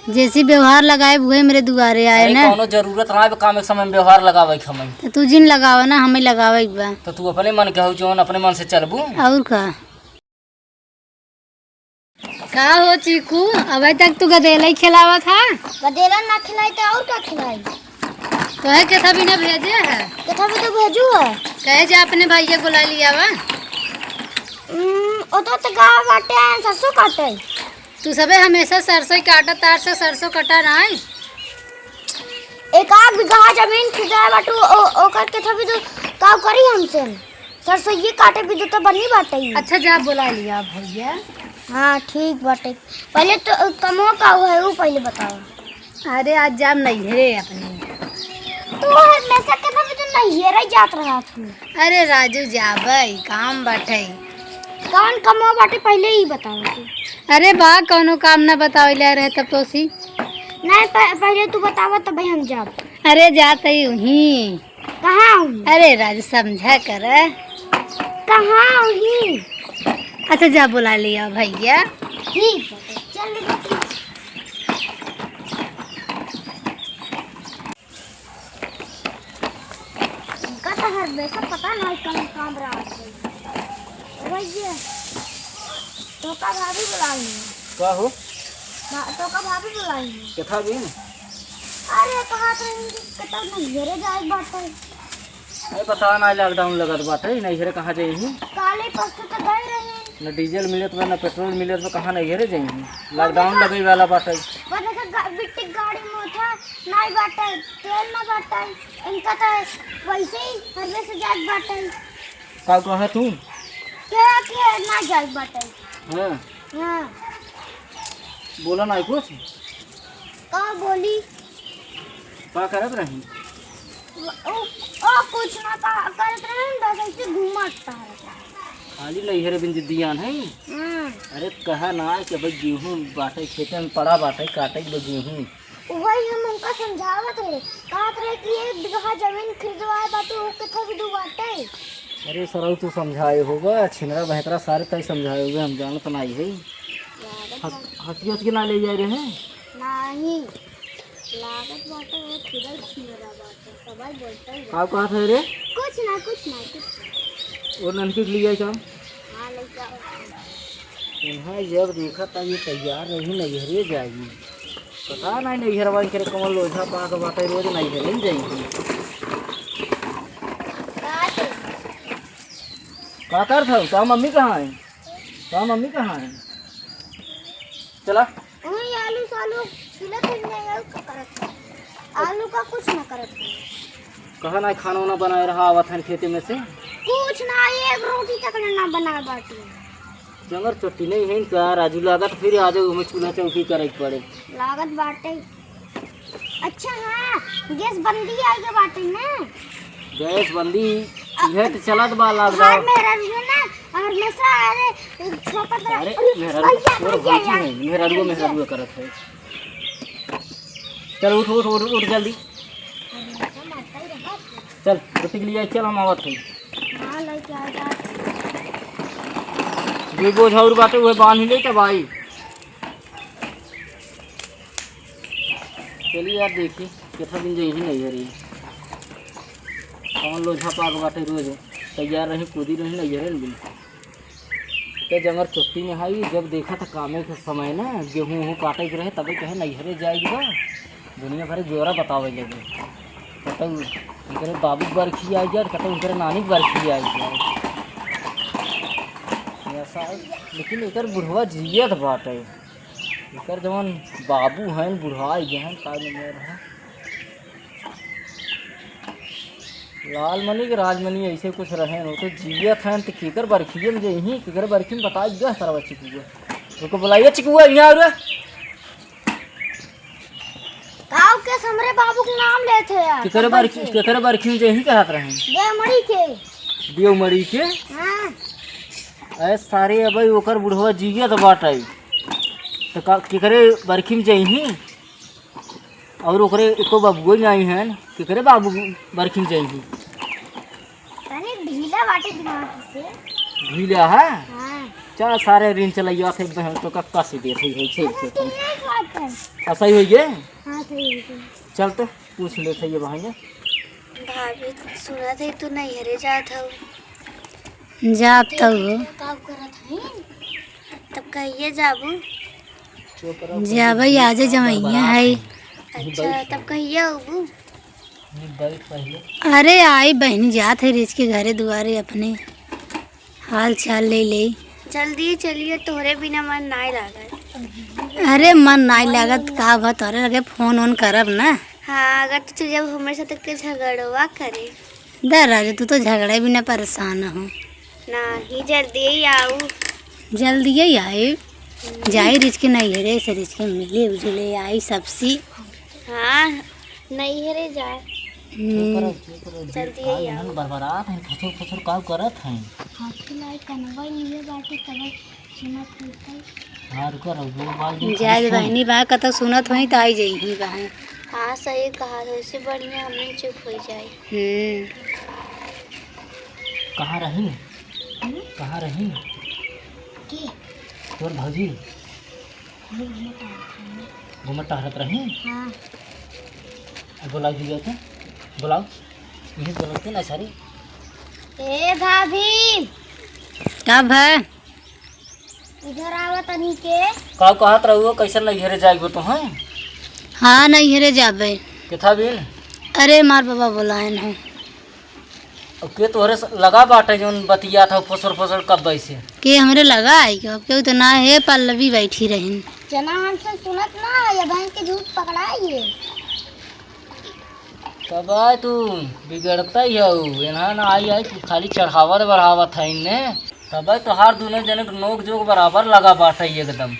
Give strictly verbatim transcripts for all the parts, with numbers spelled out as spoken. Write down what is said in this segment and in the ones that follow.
जैसी व्यवहार लगाए हुए मेरे दुआरे आए अरे, ना। कौनो जरूरत ना है काम एक समय में व्यवहार लगावे के हमें। तो तू जिन लगावा ना, हमें लगावे के बा। तो तू अपने मन के हो, जौन अपने मन से चलबू। और का? का हो चीकू, अबे तक तू गदेला ही खिलावत हा? गदेला ना खिलाई तो और का खिलाई? तोहे केथा बिना भेजे है? केथा भी तो भेजू है। कहे जा अपने भैया बुला लिया वा। हम्म, ओ तो, तो गाँव बाटे हैं, सरसों काटे। तू सबे हमेशा सरसों ही काटत तार से, सरसों कटा नाई। एक आध बीघा जमीन खरीदाए बाटू, ओ-, ओकर केथा भी तो काव करी हमसे। सरसों ये काटे भी तो, तो बनी बाटे ही। अच्छा, जा बुला लिया भैया। हाँ, ठीक बाटे। पहले तो कमो का हुआ है, वो पहले बताओ। अरे, आज जाब नैहरे अपने। तू हमेशा केथा भी तो नैहरे जात रहा तू। अरे राजू, जाबै, काम बाटे। कौन कमवा बाटे, पहिले ई बतावा तू। अरे बा, कौनो काम ना बतावैले रहे तब तो सी। नहीं, प-, पहिले तू बतावा, तबै हम जाब। अरे जात ही उहीं। कहाँ उहीं? अरे राजू, समझा कर। कहाँ उहीं? अच्छा, जा बुला लिया भैया। ठीक बाटे, चल बेटी। इनका तो हर हमेशा पता नहीं कौन काम रहा है। भैया, तोका भाभी बुलाई है। का हो? भा-, तोका भाभी बुलाई है। केथा बिन? अरे, कहा तो इनकी पता नहीं, घरे जाए बाटे। अरे, पता ना, lockdown लगत बाटे, नैहरे कहाँ जाई ही? काले परसों तो गए रहे। न डीजल मिलत बा, न पेट्रोल मिलत बा, कहाँ नैहरे जाई ही? Lockdown लगे वाला बाटे। वो देखा, गा-, बिट्टी गाड़ी में था, नाई बाटे, तेल ना बाटे, इनका तो वैसे ही हरवे से जात बाटे। का कहा तू? के, के ना जात बाटे। हाँ। हाँ। बोला ना कुछ? का बोली? का करत रही? ओ, ओ, कुछ ना का-, करत रही, बस ऐसे घूमत टहरत रही। खाली नैहरे बिन जिद्दियान है। हाँ। अरे कहा ना कि भाई गेहूं बाटे, खेते में पड़ा बाटे, काटे के बा गेहूं। वही हम उनका समझावत रहे, कहत रहे कि एक बीघा जमीन खरीदवाए बाटे, वो किथे भी दू बाटे। अरे सरऊ, तू समझाए होगा, छिनरा बहतरा सारे तय समझाए होगे, हम जानत नाई है। लागत हट-, बा। हटकी हटकी ना ले जाए रहे? नहीं, लागत बाटे, वो खुदा ही छिनरा बाटे, सबाई बोलते ही का कहत है रे? कुछ ना, कुछ ना, कुछ ना। वो ननकी के लिए आई काम? हाँ, ले जाओ। इन्हें जब देखा तब ये तैयार रही, नैहरे जाई। पता नहीं नैहरवा करे कौन लोझा पाक बाटे, रोज नैहरे ही जाई। का करत हऊ? तोहार मम्मी कहाँ है? तोहार मम्मी कहाँ है? चला। वही आलू सालू छीलत है, नहीं आलू का करत है। आलू का कुछ ना करत है। कहा ना खाना वाना बनाए रहा, आवत है खेते में से। कुछ ना, एक रोटी तक ना बनाए बाटी। जंगर चोटी नहीं है इनका, राजू लागत फिर आ जाओ, हमें चूल्हा चौकी करे के पड़े। लागत बाटे। अच्छा हाँ, गैस बंदी आई के बाटे ना? गैस बंदी, अब इहे तो चलत बा हमार lockdown। मेहरारू ना, और हमेशा अरे छोपत रह-, अरे अरे मेहरारू भैया, तोर भैया, भौजी यार। है, मेहरारू, भैया। मेहरारू करत है। चल उठ, उठ, उठ, उठ जल्दी। चल, रोटी के लिए चल, हम आवत है। हाँ, लेके आ जा। जो बोझ और बाटे, वह बांध ही ले तब आई। चलिए यार, देखी, कितना दिन जाई ही नहीं है रे। कौन लोझा पाक बाटे रोज, तैयार रही, कूदी रही, नहीं है रे बिन। ते जंगर छुट्टी में हाई, जब देखा था कामे के समय ना, गेहूं वहूं काटे के रहे, तबे कहे नैहरे जाए के बा। दुनिया भर के ब्यौरा बतावे लगे। कतौ उनकरे बाबू के बरखी आ गया, कतौ उनकरे नानी के बरखी आ गया। ऐसा है, लेकिन एकर बुढ़वा जियत बाटे। एकर जवन बाबू हैं, बुढ़ाई गए हैं, का नंबर है? लालमणि के राजमणि ऐसे कुछ रहे हो, तो जियत हैं, तो केकर बरखिए में जइहीं, केकर बरखी में बताई गया सरवा चिकुआ। ओके बुलाइए चिकुआ, यहाँ आ रे। काऊ के हमरे बाबू के नाम लेत है यार, केकरे बरखी, कैसे? केकरे बरखी में जइहीं कहत रहे? देवमणि के। देवमणि के? हाँ। अरे सारे, अबे ओकर बुढ़वा जियत बाटे। तो का, केकरे बरखी में जइहीं? और ओकरे एको बाबुओ नाई हैं, केकरे बाबू बरखी में जइहीं? तनी ढीला बाटे दिमाग से। ढीला है? हाँ। चल सारे रिंच लइया थे बहन तो का कस देत है, है, छे, छे, छे। ऐसा ही होइए। हाँ, सही है। चल तो पूछ ले थे ये बहन। भाभी, सुना थे तू नैहरे जात हऊ। जात तो हो। का करत हई? तब कहिए जाबू? जाबे, आजे जवैया है। अच्छा, तब कहिए अबू? अरे आई बहनी, जात है रिच के घरे दुआरे अपने। हाल चाल ले ले। जल्दी चलिए, तोहरे बिना मन नाय लागत। अरे मन नाय लागत का बा, तोहरे लगे फोन ओन करब ना। हाँ, अगर तू चल जाबू हमरे साथ के झगड़वा करे। दे राजू, तू तो झगड़े बिना परेशान हो। नाही, जल्दी ही आऊ। जल्दी ही आए। हम्म। जाई रिच के नैहरे से, रिच के मिले उजुले आई सबसे। हाँ, नैहरे जाए। हम्म। चुप रहो, चुप रहो, जल्दी आई आऊ। बरबरात हैं, फुसुर फुसुर का करत हैं। हाथी लाई कनवा लिए बाटे तब सुनत होतै। हाँ, रुको, रुको, वो बाल जो जाए दे सुन। बहनी बा, कतौ सुनत होई त आई जइही बहन। हाँ, सही कहा, तो इससे बढ़िया हमने चुप हो जाए। हम्म। कहाँ रही? हम्म? कहाँ रही? के? तोर भौजी? घूमत टहरत रही। घूमत टहरत रही? हाँ। अब बुलाओ दीजिए तो, बुलाओ। यही बोलते ना सारी। ए भाभी। का भा? इधर आवा तनी के। का कहत रहुआ, कैसे नैहरे जाइबो तो हैं? हाँ, नैहरे जाबे। किथा बिन? अरे, मार बाबा बोलाए न। अब के तोहरे स-, लगा बाटे जौन बतियात हौ फसर फसर कब से? के हमरे लगा आई के? अब केहू तो ना है, पल्लवी बैठी रहिन। जना हमसे सुनत ना है, ये बहन के झूठ पकड़ाई है। तब आए तू बिगड़ता ही हऊ, एनहा ना आई आई, तू खाली चढ़ावत बढ़ावत है इन्ने। तब आए तोहार दुनो जने के नोक जोक बराबर लगा बाटे एकदम।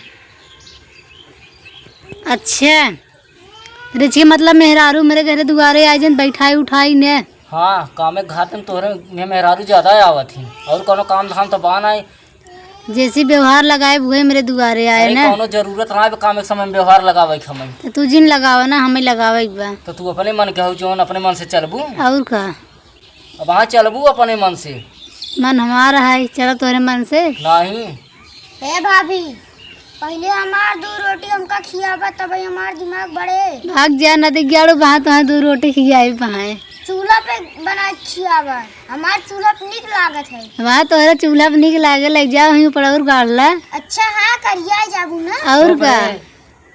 अच्छा, रिचकी मतलब मेहरारू मेरे घरे दुआरे आ जन बैठाई उठाई ने। हाँ, कामे घाट में तोहरे में मेहरारू ज्यादा आवत ही, और कोनो काम धाम तो बा नाई। जैसी व्यवहार लगाए हुए मेरे दुआरे आए अरे, ना। कौनो जरूरत ना बे काम के समय में व्यवहार लगावे के हमें। तो तू जिन लगावा ना, हमें लगावे के बा। तो तू अपने मन के हो जौन अपने मन से चलबू। और का? अब हाँ चलबू अपने मन से। मन हमारा है, चला तोरे मन से। नहीं। हे भाभी, पहले हमार दू रोटी हमका खियाबा, तब हमार दिमाग बढ़े। भाग जा, नदी ग्याड़ू बहा, तो दू रोटी खियाई बहाए। चूल्हा पे बना के खियाबा, हमार चूल्हा पे नीक लागत है। वहाँ तोहरा चूल्हा पे नीक लागे, लग जाओ वहीं ऊपर और गाड़ ला। अच्छा, हाँ, करिया जाबू ना। और का?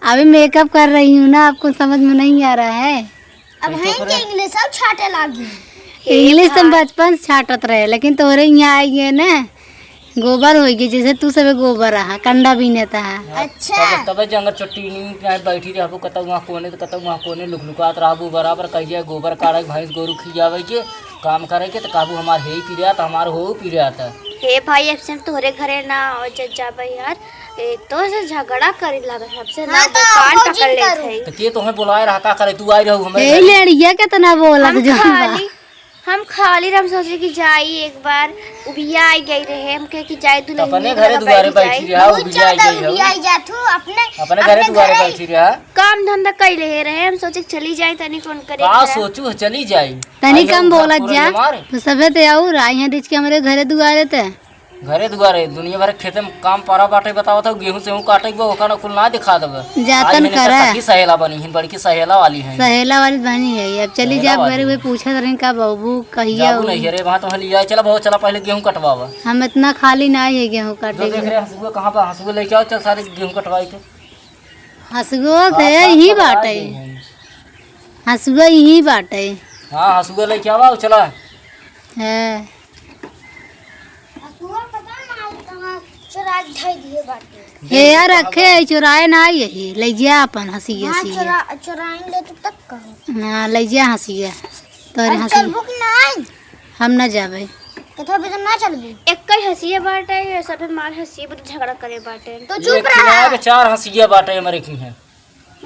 अभी मेकअप कर रही हूँ ना, आपको समझ में नहीं आ रहा है। अब हम के इंग्लिश अब छाटे लागी। इंग्लिश तो हम बचपन से छाटत रहे, लेकिन तोहरे यहाँ आई गए ना, गोबर होइ गई, जैसे तू सबे गोबर रहा, कंडा बीनत हा। अच्छा। तब, तबे जंगल चट्टी नीम पे बैठी रहबो, कतौ वहाँ कोने, तो कतौ वहाँ कोने लुकलुकात रहबो, बराबर कहिया गोबर काढ़े, भैंस गोरू खियावे के काम करे के, तो कहबू हमार हे ही पीरिया, तो हमार हो पीरिया। हे भाई, अब से हम तोहरे घरे ना और जब जाबे यार, ए, तो से झगड़ा करे लागत, हमसे ना हाँ, तो कान आपको पकड़ जिन लेत करो। है। तो के तोहे बुलाए रहा, का करे? तू आई रहू हमरे ए, घरे। लड़िया केतना बोलत हम जौन बा। खाली, हम खाली हम सोचे कि जाई एक बार, उबिया आई गई रहे, हम कहे कि जाई तू तो नहीं अपने एक घरे बार दुआरे बैठ बैठी जाई। रहा, बहुत उबिया आई ज्यादा गई हो। उबिया आई जात हूँ, अपने, अपने घरे अपने दुआरे घरे बैठी रहा। काम धंधा कई ले रहे, हम सोचे कि चली जाई, तनी कौन करे का घर। सोचू, चली जाई। तनी आई कम हम घर बोलत पूरा जा। हमारे। तो सबे ते और आई हैं रिच के हमरे घरे दुआरे ते। घरे दुआरे, दुनिया भर के खेते में काम पड़ा बाटे, बतावत हौ, गेहूं सेहूं काटे के बा, ओकर कुल ना दिखा देबे। जातन आज करा। सखी सहेला बनी हिन, बड़की सहेला वाली हैं। सहेला वाली बनी है, अब चली सहेला जाब वाली घरे, वे हैं। पूछत रही का बाबू कहिया जाबू हो? नहीं, अरे वहाँ तो हली जाए, चला बहुत, चला पहले गेहूं कटवावा। हम इतना खाली ना है गेहूं काटे जो देख के। रहे हंसुआ कहाँ बा, हंसुआ लेके आओ, चल सारे गेहूं कटवाई के। हंसुआ तो हाँ, यही हाँ, बाटे। हाँ। हंसुआ यही बाटे। हाँ, हंसुआ लेके आवा, चला। हाँ। हसुआ पता ना आज कहाँ चोरा के धइ दिए बाटे। हे यार, रखे है, चोराए ना आई है, ले जा अपन हंसी हाँ, हंसी। चोरा, चोराइन ले तू तब कहो। हाँ, ले जा हंसिया। तोरे अब हंसी। चलबू कि नाई? हम ना जाबे। कथा बजे ना चलबू? एक ही हंसिया बाटे, ये सब मार हंसिया, बहुत झगड़ा करे बाटे। तो चुप एक रहा। किनारे चार हंसिया बाटे हमारे की हैं।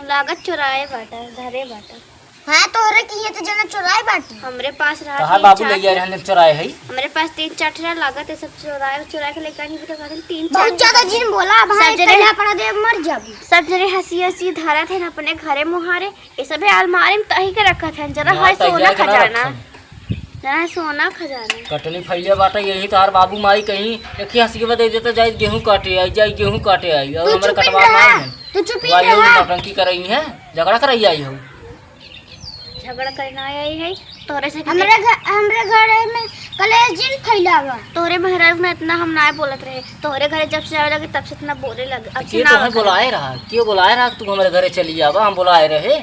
लागत चोराए बाटा, धरे बाटा। हाँ, तोहरे किहे तो जना चोराए बाटी। हमरे पास रहा तहार तीन बाबू चार ले गया ठे। रहन चोराए है। हमरे पास तीन चार ठे लागत है, सब चोराए, चोराए के लेकर नहीं बेटा, कहते तीन चार बहुत ज्यादा जिन बोला, भाई, सब जने पहले अपना दे मर जाबू। सब जने हंसी हंसी धरत है अपने घरे मुहारे, ये सबे अलमारी में तही के रखत है, जरा ना, है तैयार सोना के ना खजाना। रखन। ना, सोना खजाना। कटनी फैले बाटे, यही तोहार बाबू माई कहीं एक ही हंसी के दे देता, जाई गेहूं काटे आई, जाई गेहूं काटे आई, और तू हमारे चुप ही कटवा रहा। ना है। तू चुप ही भाई, रहा। नौटंकी करई है, झगड़ा करई आई हो। झगड़ा करे ना आई है, तोरे से हमरे घर, हमरे घरे में कलेश जिन फैलावा। तोरे मेहरारू ना इतना हम ना बोलत रहे, तोरे घरे जब से आवे लगे तब से इतना बोले लगे। अब तो से के ना तोहे बोले। बुलाए रहा? के बुलाए रहा कि तू हमारे घरे चली आवा? हम बुलाए रहे?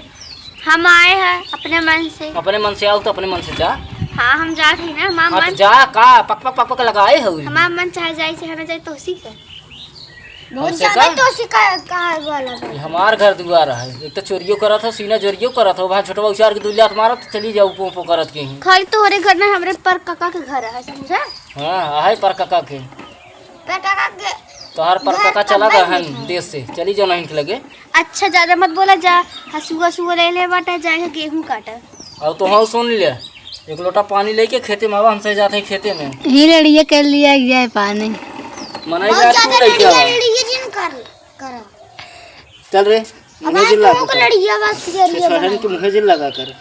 हम आए हैं अपने मन से। अपने मन से आओ तो अपने मन से जा। हाँ, हम जात ही ना, हमार हाँ, तो मन। जा का पक पक पक पक लगाए हो? हमार मन चाहे जाए, चाहे ना जाए, तोहसी का। बहुत हमसे ज्यादा का? तोहसी का, का वाला बा। ये हमार घर दुआर है, एक तो चोरियो करत हो, सीना जोरियो करत हो, वहाँ छोटवा उचार के दुलियात मारत चली जाओ, पो पो करत के ही। खाली तोहरे घर ना, हमरे पर काका के घर है, समझा? हाँ, आहे पर काका के। पर काका के तोहार पर घर काका चला तब गए नहीं हैं था। देश से, चली जाओ ना इनके लगे। अच्छा, ज्यादा मत बोला जा, हसुआ हसुआ ले ले बाटा, जाए गेहूं काटा। और तो हाँ, सुन ले, एक लोटा पानी लेके खेते में आवा, हमसे जाते हैं खेते में। ही लड़िए कर लिया जाए पानी। मनाई बहुत जा, तू ज्यादा लेके लड़िया, आवा। लड़िया जिन कर, करा। चल रे, अब मुँहे जिन लगा कर। लड़िया बस ये से लड़िया सहन बना। के मुँहे जिन लगा कर।